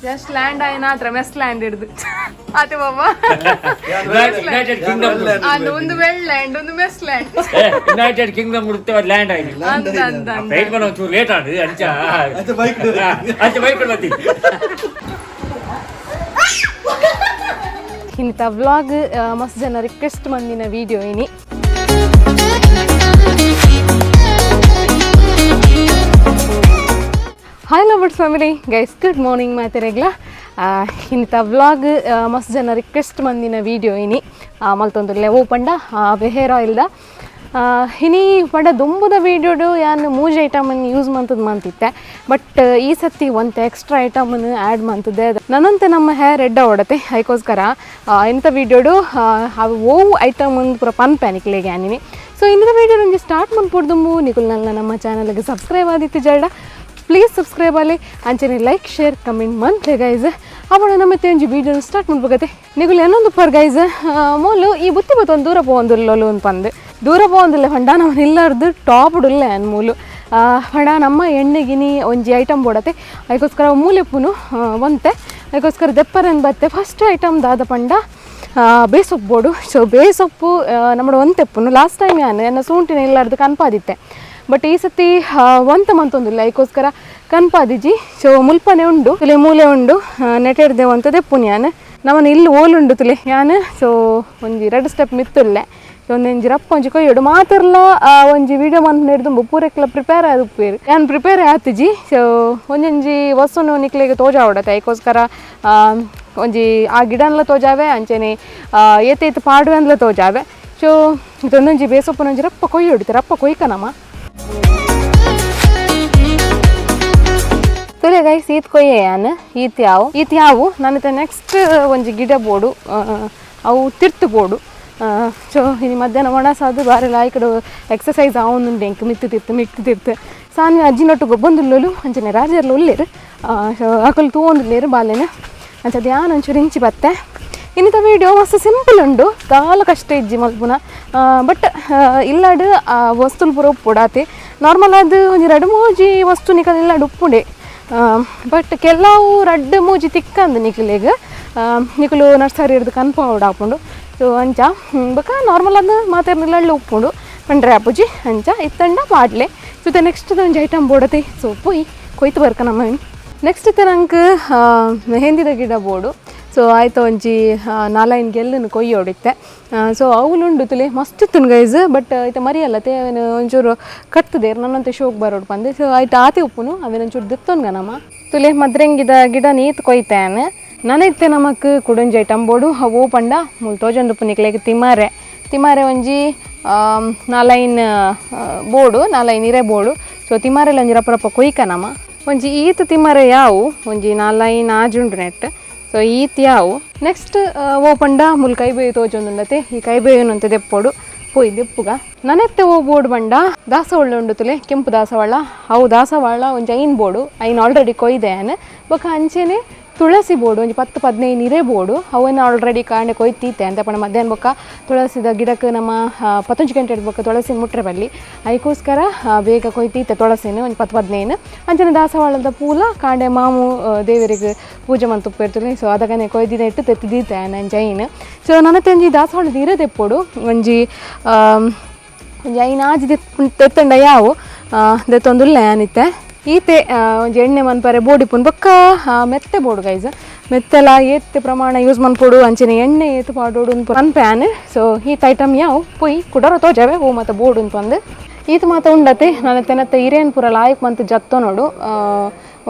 Just land ಆಯ್ನ mess land ಹಿಡ್ದು ಆತೆ ಬಾಬಾ. United Kingdom. ಅಂದ್ ಒಂದು ವೆಲ್ ಲ್ಯಾಂಡ್, ಒಂದು mess land. United Kingdom ಮುಡ್ತೇವೆ land ಆಯ್ತು. ಅಂದ ಅಂದ ಅಂದ. ಫ್ಲೈಟ್ ಬರೋ ಒಂಚೂರು ಲೇಟ್ ಆಡು ಅಂಚ. ಅಂಚ ಬೈಕ್. ಅಂಚ ಬೈಕ್ ಬರ್ತೀನಿ. ಇಂಥ ವ್ಲಾಗ್ ಮಸ್ತ್ ಜನ ರಿಕ್ವೆಸ್ಟ್ ಮಂದಿನ ವಿಡಿಯೋ ಇನಿ. Hi lovers family, guys, good morning ಮಾತೆರೆಗ್ಲ. ಇಂಥ ವ್ಲಾಗ್ ಮಸ್ತ್ ಜನ ರಿಕ್ವೆಸ್ಟ್ ಮಂದಿನ ವಿಡಿಯೋ ಇನಿ ಮಲ್ತೊಂದುಲ್ಲೆ. ಓ ಪಂಡ ಹೇರ್ ಆಯಿಲ್ದ ಇನಿ ಪಂಡ ದುಂಬುದ ವೀಡಿಯೋಡು ಯಾನ್ ಮೂಜಿ ಐಟಮನ್ನು ಯೂಸ್ ಮಂತದ್ ಮಂತಿತ್ತೆ. ಬಟ್ ಈ ಸತಿ ಒಂತೆ ಎಕ್ಸ್ಟ್ರಾ ಐಟಮನ್ನು ಆ್ಯಡ್ ಮಂತದೆ. ನನ್ನಂತೆ ನಮ್ಮ ಹೇರ್ ಎಡ್ಡ ಓಡತೆ. ಅದಕ್ಕೋಸ್ಕರ ಇಂಥ ವೀಡಿಯೋಡು ಅವು ಓವು ಐಟಮ್ ಒಂದು ಪೂರ ಪನ್ಪೆ ನಿಕ್ಲೆಗೆ ಆನಿನಿ. ಸೊ ಇಂದ ವೀಡಿಯೋ ಒಂಜಿ ಸ್ಟಾರ್ಟ್ ಮನ್ಪೊಡ್ದುಂಬು ನಿಕುಲ್ ನನ್ನ ನಮ್ಮ ಚಾನಲ್ಗೆ ಸಬ್ಸ್ಕ್ರೈಬ್ ಆದಿತ್ತು ಜಡ ಪ್ಲೀಸ್ ಸಬ್ಸ್ಕ್ರೈಬ್ ಆಲಿ, ಅಂಚನೆ like, share, comment ಮಂತ್ಲೆ guys. ಅವಾಗ ನಮ್ಮ ಒಂಜಿ ವೀಡಿಯೋನ ಸ್ಟಾರ್ಟ್ ಮಾಡ್ಬೇಕತ್ತೆ. ನಿಗುಲ್ ಏನೊಂದು ಪರ್ ಗೈಸ್, ಮೂಲು ಈ ಬುತ್ತಿ ಬತ್ತೊಂದು ದೂರ ಪೋವೊಂದುಲ್ಲೊಲು ಪಂದ್ ದೂರ ಪೋವೊಂದುಲ್ಲೆ ಪಂಡ ನಮ್ಮ ಇಲ್ಲಾರ್ದು ಟಾಪ್ ಉಲ್ಲ ಮೂಲು. ಪಂಡ ನಮ್ಮ ಎಣ್ಣೆಗಿನಿ ಒಂಜಿ ಐಟಮ್ ಬೋಡತೆ. ಅದಕ್ಕೋಸ್ಕರ ಮೂಲೆಪ್ಪುನು ಒಂತೆ ಅದಕ್ಕೋಸ್ಕರ ದೆಪ್ಪರನ್ ಬತ್ತೆ. ಫಸ್ಟ್ ಐಟಮ್ ದಾದ ಪಂಡ ಬೇಸೊಪ್ಪು ಬೋಡು. ಸೊ ಬೇಸೊಪ್ಪು ನಮ್ಮ ಒಂತೆಪ್ಪುನು. ಲಾಸ್ಟ್ ಟೈಮ್ ಯಾನ್ ಎನ್ನ ಸೂಂಟಿನ ಇಲ್ಲಾರ್ದು ಕನ್ಪಾದಿತ್ತೆ. ಬಟ್ ಈ ಸತಿ ಒಂತ ಮಂತೊಂದುಲ್ಲ, ಅದಕ್ಕೋಸ್ಕರ ಕನ್ಪಾದಿಜಿ. ಸೊ ಮುಲ್ಪನೆ ಉಂಡು ತುಲೆ, ಮೂಲೆ ಉಂಡು ನೆಟೆಡ್ದೆ ಒಂತ ದೆಪ್ಪುನಿ ಯಾನ್. ನಮ್ಮನ ಇಲ್ಲಿ ಓಲುಂಡು ತುಲೆ ಯಾನ್. ಸೊ ಒಂಜಿ ರಡ್ಡ್ ಸ್ಟೆಪ್ ಮಿತ್ತುಲ್ಲೆ. ಸೊ ಒಂದೊಂಜಿ ರಪ್ಪ ಒಂಜಿ ಕೊಯ್ಯೋಡು ಮಾತಿರ್ಲ. ಒಂಜಿ ವಿಡಿಯೋ ಮಂತ್ ನೆಡ್ದು ಪೂರೆಕ್ಲ ಪ್ರಿಪೇರ್ ಆದುಪ್ಪೇರು. ಯಾನ್ ಪ್ರಿಪೇರ್ ಆತಿಜಿ. ಸೊ ಒಂಜೊಂಜಿ ವಸ್ತುನು ನಿಕ್ಲೆಗ್ ತೋಜಾವಡತೆ. ಅದಕ್ಕೋಸ್ಕರ ಒಂಜಿ ಆ ಗಿಡನ್ಲ ತೋಜಾವೆ, ಅಂಚನೆ ಏತ್ ಏತ್ ಪಾಡುವೆ ಅಂದ್ಲ ತೋಜಾವೆ. ಸೊ ಇದೊಂದೊಂಜಿ ಬೇಸೊಪ್ಪನೊಂಜಿ ರಪ್ಪ ಕೊಯ್ಯೋಡಿತೆ. ರಪ್ಪ ಕೊಯ್ಕನಮ್ಮ ತುಲೆ ಗೈಸ್, ಈತ್ ಕೊಯ್ಯೆ ಯಾನ್. ಈತ್ ಯಾವು, ಈತ್ ಯಾವು. ನನ್ನ ನೆಕ್ಸ್ಟ್ ಒಂಜಿ ಗಿಡ ಬೋಡು, ಅವು ತಿರ್ತು ಬೋಡು. ಸೊ ಇನಿ ಮಧ್ಯಾಹ್ನ ಒಣಸಾದು ಬಾರಿ ಲಾಯ್ಕಡು ಎಕ್ಸಸೈಸ್ ಆವೊಂದುಂಡು ಎಂಕ್. ಮಿತ್ತು ತಿರ್ತು ಮಿತ್ತು ತಿರ್ತು ಸಾನ್ವಿ ಅಜ್ಜಿನೊಟ್ಟು ಗೊಬ್ಬೊಂದುಲ್ಲೊಲು, ಅಂಚನೆ ರಾಜರ್ಲ ಉಲ್ಲೇರು. ಸೊ ಅಕುಲು ತೂವೊಂದುಲ್ಲೇರು ಬಾಲೆನ. ಅಂಚ ಧ್ಯಾನ ಒಂಚೂರು ಇಂಚಿ ಬತ್ತೆ. ಇನ್ನಿತ ವೀಡಿಯೋ ಮಸ್ತ್ ಸಿಂಪಲ್ ಉಂಡು, ದಾಲ ಕಷ್ಟ ಇಜ್ಜಿ ಮಲ್ಪುನ. ಬಟ್ ಇಲ್ಲಾಡ್ ವಸ್ತುಲು ಪೂರ ಉಪ್ಪುಡಾತೆ. ನಾರ್ಮಲ್ ಆದ್ ಒಂಜಿ ರಡ್ಡ್ ಮೂಜಿ ವಸ್ತು ನಿಕಲ್ ಇಲ್ಲಾಡ್ ಉಪ್ಪುಂಡೆ. ಬಟ್ ಕೆಲವು ರಡ್ಡ್ ಮೂಜಿ ತಿಕ್ಕಂದು ನಿಕಲೆಗ್, ನಿಕುಲು ನರ್ಸರಿ ಹಿಡ್ದು ಕನ್ಪಾವಡ್ ಆಪುಂಡು. ಸೊ ಅಂಚ ಬೊಕ ನಾರ್ಮಲ್ ಆದ್ ಮಾತೆರ್ನಿಲ್ಲ ಉಪ್ಪುಂಡು ಪಂಡ್ರೆ ಆಪುಜಿ. ಅಂಚ ಇತ್ತಂಡ ಪಾಡ್ಲೆ. ಸೊ ನೆಕ್ಸ್ಟ್ ಒಂಜಿ ಐಟಮ್ ಬೋಡತೆ. ಸೊ ಪೋಯಿ ಕೊಯ್ತು ಬರ್ಕ ನಮ್ಮ. ನೆಕ್ಸ್ಟ್ ಇತ್ತೆ ನಂಕ್ ಮೆಹಂದಿದ ಗಿಡ ಬೋಡು. ಸೊ ಆಯ್ತು, ಒಂಜಿ ನಾಲೈನ್ ಗೆಲ್ಲುನು ಕೊಯ್ಯೋಡಿತ್ತೆ. ಸೊ ಅವುಲುಂಡು ತುಲೆ, ಮಸ್ತ್ ಇತ್ತುಂಡು ಗೈಸ್. ಬಟ್ ಐತ ಮರಿಯಲ್ಲ ತೇ ಅವೇನು ಒಂಚೂರು ಕಟ್ತದೇರ್ ನನ್ನಂತೆ ಶೋಕ್ ಬರೋಡು ಪಂದೆ. ಸೊ ಆಯ್ತು, ಆತೆ ಉಪ್ಪುನು ಅವೇನು ಒಂಚೂರು ದಿತ್ತೊನ್ಗ ನಮ್ಮ. ತುಲೆ ಮದ್ರಂಗಿದ ಗಿಡ ನೀತ್ ಕೊಯ್ತೇನೆ ನನೈತೆ. ನಮಕ್ ಕುಡೊಂಜಿ ಐಟಮ್ ಬೋಡು. ಅವು ಪಂಡ ಮುಲ್ ತೋಜೊಂದುಪ್ಪು ನಿಕ್ಲೆಗ್ ತಿಮಾರೆ. ತಿಮಾರೆ ಒಂಜಿ ನಾಲೈನ್ ಬೋಡು, ನಾಲೈನ್ ಇರೆ ಬೋಡು. ಸೊ ತಿಮಾರೆಲ ಒಂಜಿ ರಪ್ಪ ರಪ್ಪ ಕೊಯ್ಕ ನಮ. ಒಂಜಿ ಈತ್ ತಿಮಾರೆ ಯಾವು, ಒಂಜಿ ನಾಲೈನ್ ಆಜುಂಡು ನೆಟ್. ಸೊ ಈತ್ ಯಾವು. ನೆಕ್ಸ್ಟ್ ಓ ಪಂಡ ಮುಲ್ ಕೈಬೇವು ತೋಜೊಂದುಂಡತೆ. ಈ ಕೈಬೇವಿನಂತೆ ದೆಪ್ಪೋಡು. ಪೋಯ್ ದೆಪ್ಪುಗ. ನನೆತ್ತೆ ಓ ಬೋರ್ಡ್ ಬಂಡ ದಾಸವಾಳ ಉಂಡು ತುಲೆ, ಕೆಂಪು ದಾಸವಾಳ. ಅವು ದಾಸವಾಳ ಒಂಜಿ ಐನ್ ಬೋಡು. ಐನ್ ಆಲ್ರೆಡಿ ಕೊಯ್ದೆ ಯಾನ್. ಬೊಕ ಅಂಚೆನೆ ತುಳಸಿ ಬೋಡು, ಒಂಜಿ 10-15 ಇರೆ ಬೋಡು. ಅವನ್ನ ಆಲ್ರೆಡಿ ಕಾಂಡೆ ಕೊಯ್ತೀತೆ ಅಂತ ಪಂಡ ಮಧ್ಯಾಹ್ನ ಬೊಕ್ಕ ತುಳಸಿದ ಗಿಡಕ್ಕೆ ನಮ್ಮ ಪತ್ತೊಂಜಿ ಗಂಟೆ ಬೊಕ್ಕ ತುಳಸಿ ಮುಟ್ರೆ ಬಲ್ಲಿ. ಅದಕ್ಕೋಸ್ಕರ ಬೇಗ ಕೊಯ್ತೀತೆ ತುಳಸಿನ ಒಂಜಿ 10-15. ಅಂಚನೆ ದಾಸವಾಳದ ಪೂಲ ಕಾಂಡೆ ಮಾಮು ದೇವರಿಗೆ ಪೂಜೆ ಮಂತ್ ಉಪ್ಪು. ಸೊ ಅದಕ್ಕನೆ ಕೊಯ್ದಿನ ಇಟ್ಟು ತೆತ್ತಿದೀತೆ ಅಂಚ ಐನ್. ಸೊ ನನ್ನ ಒಂಜಿ ದಾಸವಾಳದ ಇರೆ ದೆಪ್ಪೊಡು. ಒಂಜಿ ಒಂಜಿ ಐನ್ ಆಜಿ ದೆತ್ತಂಡ ಯಾವು. ದೆತ್ತೊಂದುಲ್ಲೆ ಯಾನಿತ್ತೆ. ಈತೆ ಒಂಜಿ ಎಣ್ಣೆ ಮನ್ಪರೆ ಬೋಡಿಪುನ್. ಬೊಕ್ಕ ಮೆತ್ತೆ ಬೋಡು ಗೈಸ್. ಮೆತ್ತೆಲ ಏತ್ ಪ್ರಮಾಣ ಯೂಸ್ ಮನ್ಪೊಡು, ಅಂಚನೆ ಎಣ್ಣೆ ಏತ್ ಪಾಡೋಡು ಪನ್ಪೆ. ಸೊ ಈತ ಐಟಮ್ ಯಾವು. ಪೊಯ್ ಕುಡರ ತೋಜಾವೆ ಓ ಮಾತ ಬೋಡು ಪಂದ್. ಈತ ಮಾತ ಉಂಡತೆ. ನನ್ನ ತೆನತ್ತೆ ಇರೇನ್ ಪೂರ ಲಾಯ್ಕ್ ಮಂತ್ ಜತ್ತೊ ನೋಡು.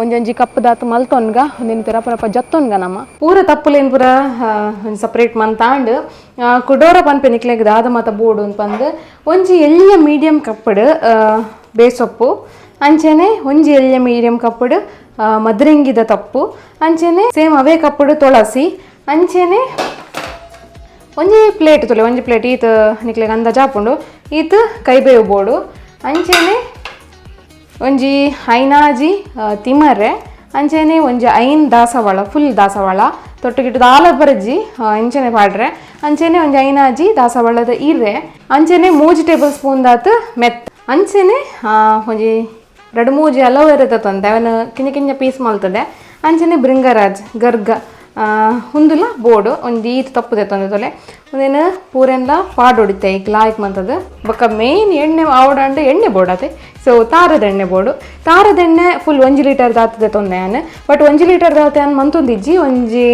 ಒಂಜೊಂಜಿ ಕಪ್ ದಾತ್ ಮಲ್ತೊನ್ಗ ಒಂದಿನ ರಪ ರಪ ಜತ್ತೊನ್ಗ ನಮ್ಮ. ಪೂರ ತಪ್ಪುಲೇನ್ ಪೂರ ಒಂಜಿ ಸಪ್ರೇಟ್ ಮಂತಾಂಡ್. ಕುಡೋರ ಪನ್ಪೆ ನಿಕ್ಲೆಗ್ ದಾದ ಮಾತ ಬೋಡು ಪಂದ್. ಒಂಜಿ ಎಳ್ಯ ಮೀಡಿಯಂ ಕಪ್ಪಡು ಬೇಸೊಪ್ಪು, ಅಂಚನೆ ಒಂಜಿ ಎಳ್ಯ ಮೀಡಿಯಂ ಕಪ್ಪಡು ಮದ್ರಂಗಿದ ತಪ್ಪು, ಅಂಚನೆ ಸೇಮ್ ಅವೇ ಕಪ್ಪಡು ತುಳಸಿ, ಅಂಚನೆ ಒಂಜಿ ಪ್ಲೇಟ್ ತುಲೆ, ಒಂಜಿ ಪ್ಲೇಟ್ ಈತ್ ನಿಕ್ಲೆಗ್ ಅಂದಾಜು ಆಪುಂಡು. ಈತ್ ಕೈಬೇವು ಬೋಡು. ಅಂಚನೆ ಒಂಜಿ ಐನಾಜಿ ತಿಮರೆ, ಅಂಚನೆ ಒಂಜಿ ಐನ್ ದಾಸವಾಳ, ಫುಲ್ ದಾಸವಾಳ ತೊಟ್ಟು ದಾಲ ಬರಜ್ಜಿ ಅಂಚನೆ ಪಾಡ್ರೆ. ಅಂಚನೆ ಒಂಜಿ ಐನಾಜಿ ದಾಸವಾಳದ ಇರೆ, ಅಂಚನೆ ಮೂಜಿ ಟೇಬಲ್ ಸ್ಪೂನ್ ದಾತ್ ಮೆತ್, ಅಂಚನೆ ಒಂಜಿ ರಡ್ಡ್ ಮೂಜಿ ಅಲೋವೆರಾ ತಂದೆ ಅವನ ಕಿಂಜ ಕಿಂಜ ಪೀಸ್ ಮಲ್ತದೆ. ಅಂಚನೆ ಭೃಂಗರಾಜ್ ಗರ್ಗ ಉಂದುಲ ಬೋಡು ಒಂಜಿ ಈತ್ ತಪ್ಪು ದೆತ್ತೊಂದು ತೊಲೆ ಉಂದೆನ್ ಪೂರೆನ್ಲ ಪಾಡೊಡಿತ್ತೆ ಐಕ್ ಲಾಯ್ಕ್ ಮಂತದ ಬೊಕ್ಕ ಮೇನ್ ಎಣ್ಣೆ ಆವಡಾಂಡ ಎಣ್ಣೆ ಬೋಡಾತೆ. ಸೊ ತಾರದ ಎಣ್ಣೆ ಬೋಡು, ತಾರದ ಎಣ್ಣೆ ಫುಲ್ 1 ಲೀಟರ್ ದಾತ ದೆತ್ತೊಂದೆ ಯಾನ್. ಬಟ್ 1 ಲೀಟರ್ ದಾತ ಯಾನ್ ಮಂತೊಂದಿಜ್ಜಿ, ಒಂಜಿ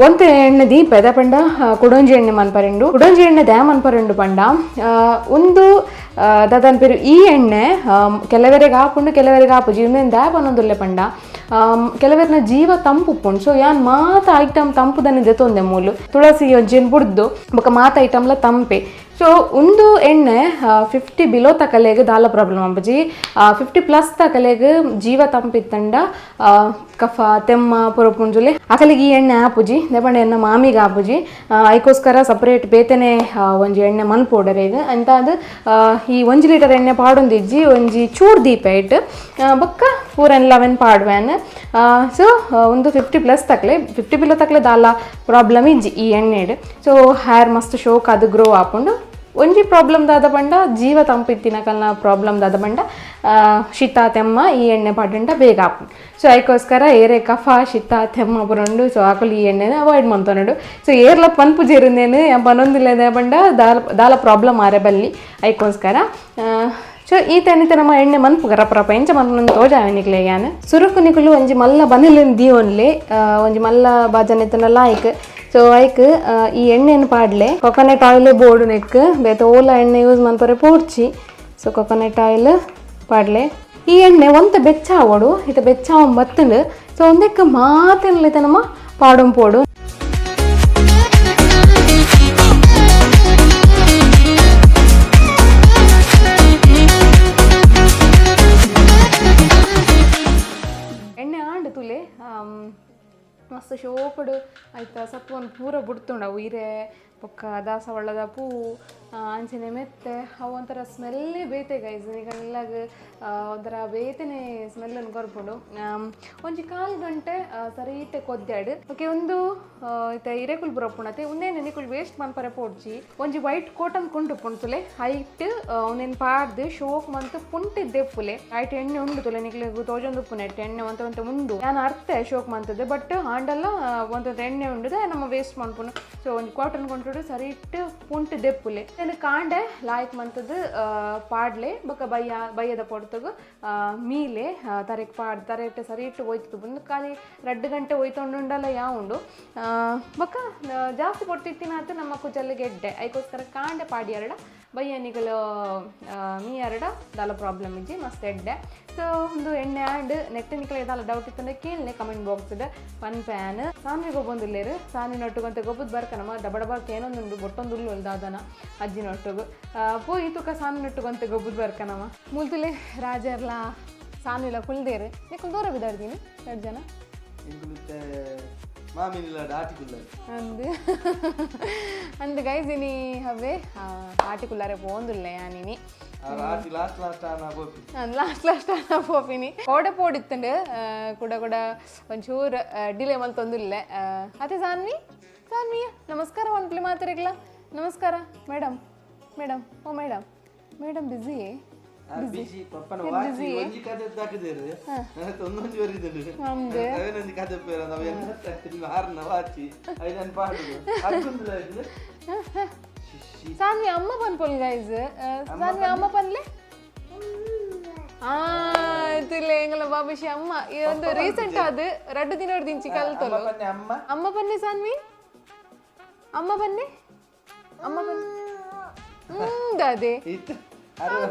ಒಂತೆ ಎಣ್ಣೆ ದೀಪೆ ಪಂಡ ಕುಡೊಂಜಿ ಎಣ್ಣೆ ಮನ್ಪರೆಂಡು, ಕುಡೊಂಜಿ ಎಣ್ಣೆ ದ್ಯಾ ಮನ್ಪರೆಂಡು ಪಂಡ ಉಂದು ದಾದನ್ ಪೇರು ಈ ಎಣ್ಣೆ ಕೆಲವರೆಗೆ ಆಪುಂಡು ಕೆಲವರೆಗೆ ಆಪುಜಿ. ಉಂದೆನ್ ದ್ಯಾ ಪನೊಂದುಲ್ಲೆ ಪಂಡ ಕೆಲವರ್ನ ಜೀವ ತಂಪು ಉಪ್ಪುಂಡು. ಸೊ ಯಾನ್ ಮಾತ ಐಟಮ್ ತಂಪುದನೆ ದೆತ್ತೊಂದೆ, ಮೂಲು ತುಳಸಿ ಒಂಜೆನ್ ಬುಡ್ದು ಬೊಕ್ಕ ಮಾತ ಐಟಮ್ಲ ತಂಪೆ. ಸೊ ಉಂದು ಎಣ್ಣೆ 50 ಬಿಲೋ ತಕಲೆಗ್ ದಾಲ ಪ್ರಾಬ್ಲಮ್ ಆಪುಜಿ, 50 ಪ್ಲಸ್ ತಕಲೆಗ್ ಜೀವ ತಂಪಿತ್ತಂಡ ಕಫ ತೆಮ್ಮ ಪೊರಪುಂಜುಲೆ ಅಕಲೆಗ್ ಈ ಎಣ್ಣೆ ಆಪುಜಿ. ದೇಪಂಡ ಎನ್ನ ಮಾಮಿಗೆ ಆಪುಜಿ, ಐಕೋಸ್ಕರ ಸಪ್ರೇಟ್ ಬೇತೆನೆ ಒಂಜಿ ಎಣ್ಣೆ ಮನ್ಪೋಡರೆಗ್ ಅಂತ ಅದು ಈ 1 ಲೀಟರ್ ಎಣ್ಣೆ ಪಾಡೊಂದಿಜ್ಜಿ, ಒಂಜಿ ಚೂರ್ ದೀಪ ಇಟ್ಟು ಬೊಕ್ಕ ಪೂರೆನ್ 11 ಪಾಡ್ವ್ಯಾನ್. ಸೊ ಒಂದು 50 ಪ್ಲಸ್ ತಕಲೆ, 50 ಬಿಲೋ ತಕಲೆ ದಾಲ ಪ್ರಾಬ್ಲಮ್ ಇಜ್ಜಿ ಈ ಎಣ್ಣೆಡ್. ಸೊ ಹೇರ್ ಮಸ್ತ್ ಶೋಕ್ ಅದು ಗ್ರೋ ಆಪುಂಡು. ಒಂಜಿ ಪ್ರಾಬ್ಲಮ್ ದಾದ ಪಂಡ ಜೀವ ತಂಪಿತ್ತಿನ ಕಲ್ನ ಪ್ರಾಬ್ಲಮ್ ದಾದ ಪಂಡ ಶೀತ ತೆಮ್ಮ ಈ ಎಣ್ಣೆ ಪಾಡಂಡ ಬೇಗ ಆಪುಂಡು. ಸೊ ಐಕೋಸ್ಕರ ಏರೆ ಕಫ ಶೀತ ತೆಮ್ಮ ಪುರಂಡು. ಸೊ ಆಕುಲು ಈ ಎಣ್ಣೆನ ಅವಾಯ್ಡ್ ಮಂತೊನಡು. ಸೊ ಏರ್ಲ ಪನ್ಪು ಜೇರುಂದೇನು ಪನೊಂದಿಲ್ಲ ಪಂಡ ದಾಲ ದಾಲ ಪ್ರಾಬ್ಲಮ್ ಆರೆ ಬಲ್ಲಿ ಐಕೋಸ್ಕರ. ಸೊ ಈ ತನಿತ ನಮ್ಮ ಎಣ್ಣೆ ಮನ್ಪು ರಪ ರಪ ಎಂಚ ಮನ್ಪುನ ತೋಜಾವೆ ನಿಕ್ಲೆ ಯಾನ್. ಸುರುಕು ನಿಕುಲು ಒಂಜಿ ಮಲ್ಲ ಬನಲಿನ್ ದೀವೊನ್ಲೆ, ಒಂಜಿ ಮಲ್ಲ ಬಾಜನೆ ಲಾಯ್ಕ್. ಸೊ ಐಕ್ ಈ ಎಣ್ಣೆನ್ ಪಾಡ್ಲೆ, ಕೊಕೊನೆಟ್ ಆಯಿಲ್ ಬೋಡು ನೆಕ್ ಬೇತೆ ಓಲ ಎಣ್ಣೆ ಯೂಸ್ ಮನ್ಪರೆ ಪೋಡ್ಚಿ. ಸೊ ಕೊಕೊನೆಟ್ ಆಯಿಲ್ ಪಾಡ್ಲೆ, ಈ ಎಣ್ಣೆ ಒಂತೆ ಬೆಚ್ಚ ಆವೊಡು, ಇತ್ತೆ ಬೆಚ್ಚ ಬತ್ತುಂಡು. ಸೊ ಒಂದೆಕ್ ಮಾತೆನ್ಲ ನಮ್ಮ ಪಾಡೊಂ ಪೋಡು. ಎಣ್ಣೆ ಆಂಡ್ ತುಲೆ ಮಸ್ತ್ ಶೋಕುಡು ಐತ ಸತ್ವನ್ ಪೂರ ಬುಡ್ತುಂಡು. ಅವು ಇರೆ ಬೊಕ್ಕ ದಾಸವಾಳದ ಪೂ ಅಂಚನೆ ಮೆತ್ತೆ ಅವು ಒಂಥರ ಸ್ಮೆಲ್ಲೇ ಬೇತೆ ಗೈಸ್, ನಿಗಲ್ಲಾಗ ಒಂಥರ ಬೇತೆನೆ ಸ್ಮೆಲ್ಲನ್ನು ಕೊರ್ಪುಂಡು. ಒಂಜಿ ಕಾಲು ಗಂಟೆ ಸರಿತೆ ಕೊದ್ದಾಡು. ಓಕೆ, ಒಂದು ಇತ್ತೆ ಇರೆಕುಲು ಬರಪುಂಡತೆ ಉಂದೇನೆ ನಿಕುಲು ವೇಸ್ಟ್ ಮನ್ಪರೆ ಪೋಡ್ಚಿ. ಒಂಜಿ ವೈಟ್ ಕೋಟನ್ ಕುಂಟು ಪುಂಟುಲೆ ಹೈಟ್ ಉಂದೆನ್ ಪಾಡ್ದು ಶೋಕ್ ಮಂತ್ ಪುಂಟಿದ್ದೆ ಪುಲೆ ಐಟ್ ಎಣ್ಣೆ ಉಂಡು ತುಲೆ ನಿಕ್ಲೆಗ್ ತೋಜೊಂದು ಉಪ್ಪುನೆಟ್ ಎಣ್ಣೆ ಒಂತೆ ಒಂತೆ ಉಂಡು. ಯಾನ್ ಅರ್ತೆ ಶೋಕ್ ಮಂತದೆ ಬಟ್ ಆಂಡಲ್ಲ ಒಂತೆ ಎಣ್ಣೆ ಉಂಡುದೆ ನಮ್ಮ ವೇಸ್ಟ್ ಮನ್ಪುನು. ಸೊ ಒಂಜಿ ಕಾಟನ್ ಕೊಂಟುಡು ಸರಿ ಇಟ್ಟು ಪುಂಟು ದೆಪ್ಪುಲೆ ಕಾಂಡೆ ಲಾಯ್ಕ್ ಮಂತದ್ದು ಪಾಡ್ಲೆ ಬೊಕ ಬಯ್ಯ ಬಯ್ಯದ ಪೊರ್ತುಗು ಮೀಲೆ ತರೆಕ್ ಪಾಡ್ ತರೆಟ್ ಸರಿ ಇಟ್ಟು ಹೋಯ್ತು ಬಂದು ಖಾಲಿ 2 ಗಂಟೆ ಹೋಯ್ತೊಂಡುಂಡಲ್ಲ ಯಾ ಉಂಡು. ಬೊಕ ಜಾಸ್ತಿ ಪೊರ್ತಿತ್ತಿನಾತು ನಮ್ಮ ಕುಜಲ್ ಗೆಡ್ಡೆ ಐಕೋಸ್ಕರ ಕಾಂಡೆ ಪಾಡಿ ಎರಡ ಬಯ್ಯನಿಗಲು ಮೀ ಎರಡ ದಾಲ ಪ್ರಾಬ್ಲಮ್ ಇಜ್ಜಿ ಮಸ್ತ್ ಎಡ್ಡೆ. ಸೊ ಒಂದು ಎಣ್ಣೆ ಆಂಡ್ ನೆಟ್ ನಿಕಲೆ ದಾಲ ಡೌಟ್ ಇತ್ತಂದ್ರೆ ಕೇಳಲೆ ಕಮೆಂಟ್ ಬಾಕ್ಸ್ ಪನ್ ಪ್ಯಾನ್. ಸಾನ್ವಿ ಗೊಬ್ಬೊಂದುಲ್ಲೇರು ಸಾನ್ವಿ ನೊಟ್ಟುಗಂತೆ ಗೊಬ್ಬದ ಬರ್ಕನಮ್ಮ ಡಬ ಡಬ ಏನೊಂದುಂಡು ಬೊಟ್ಟೊಂದುಲ್ಲು ದಾದನ ಅಜ್ಜಿ ನೊಟ್ಟುಗು ಪೋಯಿ ತುಕ ಸಾನ್ವಿ ನೊಟ್ಟುಗಂತೆ ಗೊಬ್ಬದ ಬರ್ಕನಮ್ಮ. ಮುಲ್ತುಲೆ ರಾಜರ್ಲ ಸಾನ್ವಿಲ ಕುಲ್ದೇರು ನಿಕುಲ್ ದೂರ ಬಿದಾಡ್ದೀನಿ 2 ಜನ ಅಂದು ಅಂದು ಗೈಸ್ ಇನಿ ಹವ್ವೆ ಆಟಿಕುಲ್ಲಾರೆ ಪೋಂದುಲ್ಲೆ ಯಾನಿನಿ ಲಾಸ್ಟ್ ಲಾಸ್ಟ್ ಆನ ಪೋಪಿನಿ ಕೋಡೆ ಪೋಡಿತ್ತಂಡು ಕೂಡ ಕೂಡ ಒಂಚೂರು ಡಿಲೇ ಮಲ್ತೊಂದುಲ್ಲೆ. ಅದೇ ಸಾನ್ವಿ ಸಾನ್ವಿ ನಮಸ್ಕಾರ ಒನ್ಪ್ಲಿ ಮಾತಾಡಿಗ್ಲ ನಮಸ್ಕಾರ ಮೇಡಮ್ ಮೇಡಮ್ ಓ ಮೇಡಮ್ ಮೇಡಮ್ ಬಿಸಿ ಸಾನ್ವಿ ಅಮ್ಮ ಪನ್ಪೊಲ್ ಗೈಸ್ ಸಾನ್ವಿ ಅಮ್ಮ ಪನ್ಲೆ ತಿರ್ಲೆ ಎಂಗಲ ಬಾಬುಷಿ ಅಮ್ಮ ಒಂದು ರೀಸೆಂಟ್ ಅದು 2 ದಿನ ದಿಂಚಿ ಕಲ್ತೊಲು ಅಮ್ಮ ಪನ್ನೆ ಸಾನ್ವಿ ಅಮ್ಮ ಬನ್ನಿ ಅಮ್ಮ ಬನ್ನಿ ದಾದೆ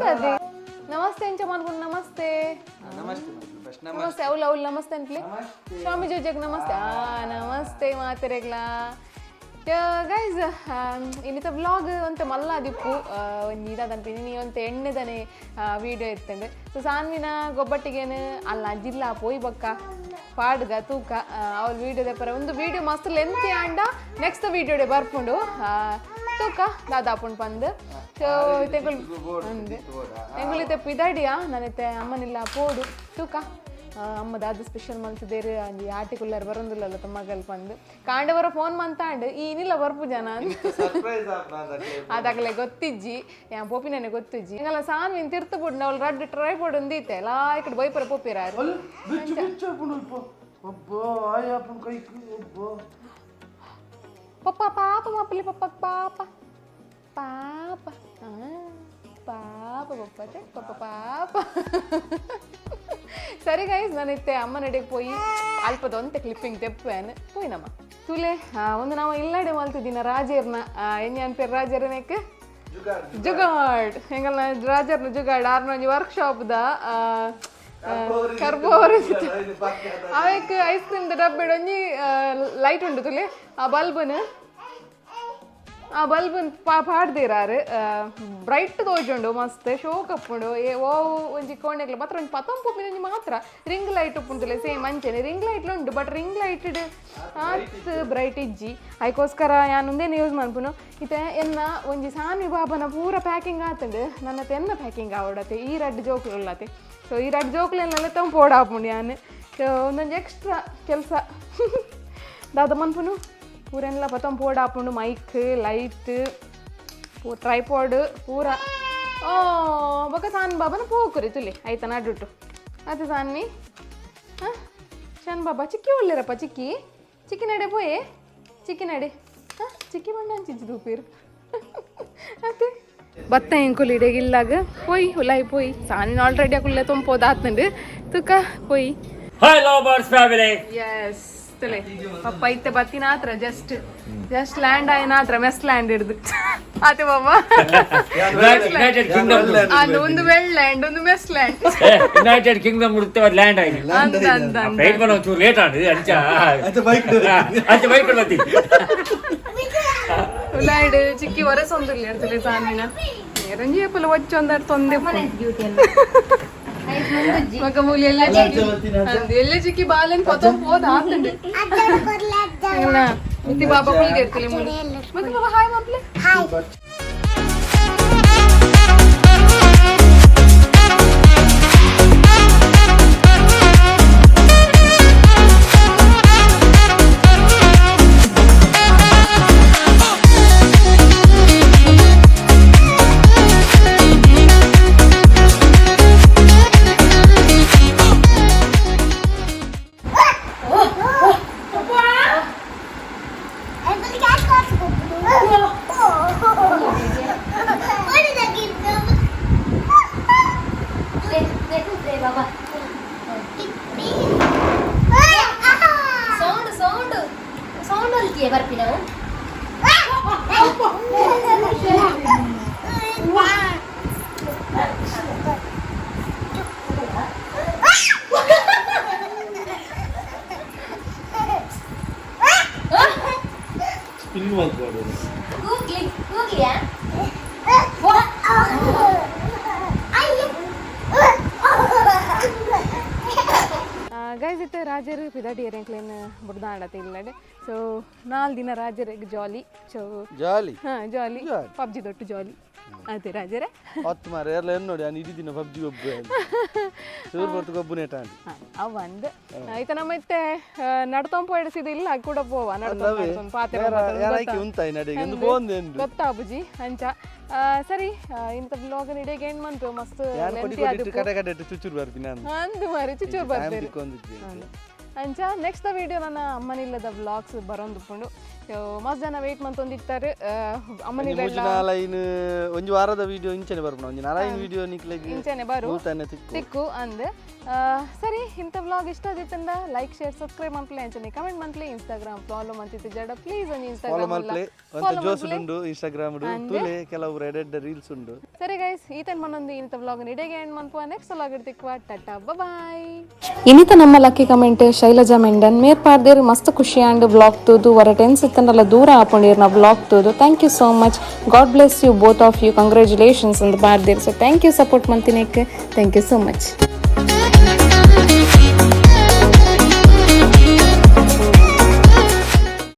ದಾದೆ ನಮಸ್ತೆ ಎಂಚ ಮನ್ಕೊಂಡು ನಮಸ್ತೆ ನಮಸ್ತೆ ಅವಳು ಅವಳು ನಮಸ್ತೆ ಅಂತಲೇ ಸ್ವಾಮಿ ಜೋಜಗ್ ನಮಸ್ತೆ ನಮಸ್ತೆ ಮಾತೆರೆಗ್ಲಾ. ಗೈಸ್ ಇನ್ನಿತ ವ್ಲಾಗ್ ಒಂತೆ ಮಲ್ಲ ದಿಪ್ಪು ಒಂಜಿ ಇದಾದನ್ಪಿ ನೀ ಒಂತೆ ಎಣ್ಣೆದನೆ ವೀಡಿಯೋ ಇತ್ತಂಡೆ. ಸೊ ಸಾನ್ವಿನ ಗೊಬ್ಬಟ್ಟಿಗೇನು ಅಲ್ಲ ಜಿಲ್ಲಾ ಪೋಯ್ ಬಕ್ಕ ಪಾಡ್ಗ ತೂಕ ಅವಳು ವೀಡಿಯೋ ದೆಪ್ಪರ ಒಂದು ವೀಡಿಯೋ ಮಸ್ತ್ ಲೆಂತ್ ಆಂಡ ನೆಕ್ಸ್ಟ್ ವೀಡಿಯೋಡೆ ಬರ್ಪುಂಡು ತೂಕ ದಾದಾಪುಂಡು ಪಂದ್. ಸೊ ತೆಂಗುಲ್ ಎಂಗುಲ್ ಇತ್ತೆ ಪಿದಾಡಿಯಾ ನಾನಿತ್ತೆ ಅಮ್ಮನಿಲ್ಲ ಪೋಡು ತೂಕ ಅಮ್ಮ ದಾದ ಸ್ಪೆಷಲ್ ಮಲ್ತಿದ್ದೇರು ಅಂಜಿ ಆಟಿಕುಲ್ಲರ್ ಬರೋದಿಲ್ಲಲ್ಲ ತಮ್ಮಗಲ್ ಪಂದ್ ಕಾಂಡವರ ಫೋನ್ ಮಂತಾಂಡ್ ಈನಿಲ್ಲ ಬರ್ಪು ಜನ ಅದಾಗಲೇ ಗೊತ್ತಿಜ್ಜಿ ಯಾ ಪೋಪಿನೇ ಗೊತ್ತಿಜ್ಜಿ ಎಂಗಲ ಸಾನ್ವಿನ್ ತಿರ್ತು ಬಿಡ್ ಅವಳು ರಡ್ಡು ಟ್ರೈ ಪೋಡು ಒಂದೀತೆ ಲಾ ಇಕಡೆ ಬೈಪರ ಪೋಪಿರ. ಒಬ್ಬ ಆಯಪ್ಪನ ಕೈಕ್ ಒಬ್ಬ. ಪಪ್ಪ ಪಾಪ ಮಾಪಲಿ ಪಪ್ಪ ಪಾಪ ಪಾಪ ಆ, ಪಾಪ ಪಪ್ಪ ಛೆ, ಪಪ್ಪ ಪಾಪ. ಸರಿ ಗೈಸ್, ನಾನು ಇತ್ತೆ ಅಮ್ಮನಡೆಗೆ ಪೋಯಿ ಅಲ್ಪದ ಒಂತೆ ಕ್ಲಿಪ್ಪಿಂಗ್ ತೆಪ್ಪೇನು ಪೋಯಿನಮ್ಮ ತುಲೆ. ಒಂದು ನಾವು ಇಲ್ಲಾಡೆ ಮಲ್ತಿದ್ದಿನ ರಾಜೇರ್ನ ಎಣ್ಣೆ ಅನ್ಪೇರು ರಾಜೇರನೇಕ್ ಜುಗಾಡ್ ಹೆಂಗಲ್ಲ ರಾಜರ್ನ ಜುಗಾಡ್ ಆರ್ನ ಒಂಜಿ ವರ್ಕ್ಶಾಪ್ದ ಕರ್ಬೋರ್ ಅವೇಕ್ ಐಸ್ ಕ್ರೀಮ್ ದ ಡಬ್ಬೆಡ್ ಒಂಜಿ ಲೈಟ್ ಉಂಡು ತುಲೆ. ಆ ಬಲ್ಬನ್ ಪಾಡ್ದಿರಾರು ಬ್ರೈಟ್ ತೋಜುಂಡು, ಮಸ್ತ್ ಶೋಕ್ ಅಪ್ಪುಂಡು. ಏ ಓ ಒಂಜಿ ಕೋಣೆಗ್ಲ ಮಾತ್ರ ಒಂಜಿ ಪತೊಂಪು ಒಂಜಿ ಮಾತ್ರ ರಿಂಗ್ ಲೈಟ್ ಉಪ್ಪುಂಡುಲೆ. ಸೇಮ್ ಅಂಚನೆ ರಿಂಗ್ ಲೈಟ್ ಉಂಡು, ಬಟ್ ರಿಂಗ್ ಲೈಟ್ ಆತ್ ಬ್ರೈಟ್ ಇಜ್ಜಿ. ಐಕೋಸ್ಕರ ಯಾನ್ ಉಂದೇನು ಯೂಸ್ ಮನ್ಪುನು. ಇತ್ತೆ ಎನ್ನ ಒಂಜಿ ಸಾನ್ವಿ ಬಾಬನ ಪೂರ ಪ್ಯಾಕಿಂಗ್ ಆತಂಡು. ನನ್ನ ಎನ್ನ ಪ್ಯಾಕಿಂಗ್ ಆವಡತೆ ಈ ರಡ್ಡ್ ಜೋಕುಲು ಉಳ್ಳತೆ. ಸೊ ಈ ರಡ್ಡ್ ಜೋಕುಲೆಲ್ಲ ತಂಪೋಡಾಪುಂಡು ಯಾನ್. ಸೊ ಒಂದೊಂಜಿ ಎಕ್ಸ್ಟ್ರಾ ಕೆಲಸ ದಾದ ಮನ್ಪುನು? ಪೂರೆಲ್ಲ ಪತೊಂಪೋಡ್ ಆಪುಂಡು. ಮೈಕ್, ಲೈಟ್, ಟ್ರೈಪಾಡ್ ಪೂರ. ಓ ಬೊಕ ಸಾನ್ ಬಾಬನ ಪೋಕುರಿ ತುಲಿ ಐತ ನಡುಟು ಅದು ಸಾನ್ವಿ. ಹಾಂ, ಶಾನ್ ಬಾಬಾ ಚಿಕ್ಕಿ ಒಳ್ಳೆರಪ್ಪ. ಚಿಕ್ಕಿ ಚಿಕ್ಕಿ ನಡೆ ಪೋಯೆ, ಚಿಕ್ಕಿ ನಡೆ. ಹಾಂ, ಚಿಕ್ಕಿ ಬಣ್ಣ ಅಂಚಿಂಚಿ ತೂಪೇರು ಅತ್ತೆ ಬತ್ತ ಎಂಕುಲು ಇಡೆಗಿಲ್ಲಾಗ ಪೋಯ್ ಉಲಾಯ್ ಪೋಯ್. ಸಾನಿನ ಆಲ್ರೆಡಿ ಅಕುಲ್ಲೆ ತೊಂಪೋದ ಆತಂಡು ತುಕ ಪೋಯ್. Hi love birds family. S ತುಲೆ ಪಪ್ಪ ಇತ್ತೆ ಬತ್ತಿನ ಜಸ್ಟ್ ಜಸ್ಟ್ ಲ್ಯಾಂಡ್ ಆಯ್ನಾತ್ರ ಮೆಸ್ ಲ್ಯಾಂಡ್ ಹಿಡ್ದು ಆತೆ ಬಾಬಾ. United Kingdom. ಅದು ಒಂದು ವೆಲ್ ಲ್ಯಾಂಡ್, ಒಂದು mess land. United Kingdom land ಆಯ್ತು. ಅಂತ ಅಂತ ಅಂತ. ಫ್ಲೈಟ್ ಬರೋ ಒಂಚೂರು ಲೇಟ್ ಆಂಡ್ ಅಂಚ. ಅಂಚ ಬೈಕ್. ಅಂಚ ಬೈಕ್ ಬರ್ತೀನಿ. ಉಲಾಯ್ಡ್ ಚಿಕ್ಕಿ ಹೊರಸೊಂದಿಲ್ಲ ಇರ್ತದೆ ಸಾನಿನ ರಂಜಿ ಪುಲ ಒಚ್ಚೊಂದಾರ್ ತೊಂದೆ ಮಗ ಮೂಲಿ ಎಲ್ಲ ಚಿಕ್ಕಿ ಅಂದ್ ಎಲ್ಲ ಚಿಕ್ಕಿ ಬಾಲನ್ ಪತೊಂದ್ ಪೋದ ಆತಂಡು ಮಿತಿ ಬಾಬಾ ಕುಲ್ಗೆ ಇರ್ತಿಲ್ಲ ಮೂಲಿ. ಮತ್ತೆ ಬಾಬಾ ಹಾಯ್ ಮಾಪ್ಲೆ. ಸೌಂಡ್ ಸೌಂಡ್ ಸೌಂಡ್ ಹೊಲ್ತಿಯ ಬರ್ಪಿ ನಾವು. ಸ್ಪಿನ್ ಮಾಡ್ಬೋದು. ಗೂಗ್ಲಿ ಗೂಗ್ಲಿಯಾ? ಗೈಸ್, ಇತ್ತೆ ರಾಜರು ಪಿದಾಟಿ ಏರೆಂಕ್ಲೇನ್ ಬುಡ್ದಾಡತ್ತೆ ಇಲ್ಲಡೆ. ಸೊ ನಾಲ್ ದಿನ ರಾಜರಿಗೆ ಜಾಲಿ ಸೊ. ಜಾಲಿ. ಹಾಂ, ಜಾಲಿ. ಜಾಲಿ. ಪಬ್ಜಿ ದೊಡ್ಡ ಜಾಲಿ ಅದೇ ರಾಜರೇ. ಹೊತ್ತು ಮಾರ ಎಲ್ಲ ಏನು ನೋಡಿ ನಾನು ಇಡೀ ದಿನ ಪಬ್ಜಿ ಗೊಬ್ಬು ಚೂರು ಬರ್ತು ಗೊಬ್ಬು ನೇಟ. ಅವ್ ಒಂದು ಆಯ್ತಾ ನಮ್ಮ ಇತ್ತೆ ನಡ್ತೊಂಪ ಹಿಡಿಸಿದ ಇಲ್ಲ ಕೂಡ ಪೋವ ನಡ್ತೊಂದು ಪಾತ್ರೆ. ಯಾರಾಯ್ಕೆ ಉಂತಾಯಿ ನಡೆಗೆ ಒಂದು ಫೋನ್ ಏನು ಗೊತ್ತಾ ಬುಜಿ ಅಂಚ. ಸರಿ, ಇಂಥ ಬ್ಲಾಗ್ ಇಡೀ ಏನ್ ಮಂತು ಮಸ್ತ್ ಯಾರು ಕೊಡಿ lengthy ಕೊಡಿ ಆದಿಪ್ಪು. ಕಡೆ ಕಡೆ ಇಟ್ಟು ಚುಚ್ಚುರು ಬರ್ತೀನಿ ನಾನು. ಅಂದು ಮಾರಿ ಚುಚ್ಚೂರು ಟೈಮ್ ಬರ್ತೀರಿ. ತಿಕ್ಕೊಂದಿದ್ದೆ. ಅಂಚ ನೆಕ್ಸ್ಟ್ ವಿಡಿಯೋ ನನ್ನ ಅಮ್ಮನಿಲ್ಲದ ವ್ಲಾಗ್ಸ್ ಬರೋಂದುಪ್ಪುಂಡು. ಸೊ ಮಸ್ತ್ ಜನ ವೇಟ್ ಮಂತೊಂದಿತ್ತಾರೆ ಅಮ್ಮನಿಲ್ಲ. ಮೂಜಿ ನಾಲೈನ್ ಒಂಜಿ ವಾರದ ವಿಡಿಯೋ ಇಂಚನೆ ಬರ್ಪುಣ, ಒಂಜಿ ನಾಲೈನ್ ವಿಡಿಯೋ ನಿಕ್ಲೆಗ್ ಇಂಚನೆ ಬರು. ಮೂಲ್ತಾನೆ ತಿಕ್ಕು. ತಿಕ್ಕು ಅಂದ್. ಸರಿ, ಇಂಥ ವ್ಲಾಗ್ ಇಷ್ಟ ಆದಿತ್ತಂದ ಲೈಕ್, ಶೇರ್, ಸಬ್ಸ್ಕ್ರೈಬ್ ಮನ್ಪ್ಲೆ, ಅಂಚನೆ ಕಮೆಂಟ್ ಮನ್ಪ್ಲೆ. ಇನ್ಸ್ಟಾಗ್ರಾಮ್ ಫಾಲೋ ಮಂತಿತ್ತು ಜಡ ಪ್ಲೀಸ್ ಒಂಜಿ ಫಾಲೋ ಇನ್ಸ್ಟಾಗ್ರಾಮ್ ಮಲ್ಪ್ಲೆ ಒಂತ ಜೋಸ್ ಉಂಡು ಇನ್ಸ್ಟಾಗ್ರಾಮ್ ತುಲೆ, ಕೆಲವು ರೆಡ್ ರೀಲ್ಸ್ ಉಂಡು. ಸರಿ ಗೈಸ್, ಈತನ್ ಮನೊಂದು ಇಂಥ ವ್ಲಾಗ್ ಇಡೆಗೆ ಎಂಡ್ ಮನ್ಪುವ. ನೆಕ್ಸ್ಟ್ ವ್ಲಾಗ್ ತಿಕ್ವ. Tata, bye. ಇನ್ನಿತ ನಮ್ಮ ಲಕ್ಕಿ ಕಮೆಂಟ್ ಶೈಲಜಾ ಮೆಂಡನ್ ಮೇರ್ ಪಾರ್ದೇರ್ ಮಸ್ತ್ ಖುಷಿ ಆಂಡ್ ವ್ಲಾಗ್ ತೂದು ವರ ಟೆನ್ಸ್ ಇತ್ತಂಡಲ ದೂರ ಆಪೊಂಡಿರ್ ನಾ ವ್ಲಾಗ್ ತೂದು. Thank you so much, God bless you both of you, congratulations ಅಂತ ಪಾರ್ದೇರ್. ಸೊ thank you support ಮಂತಿನೇಕ್. Thank you so much.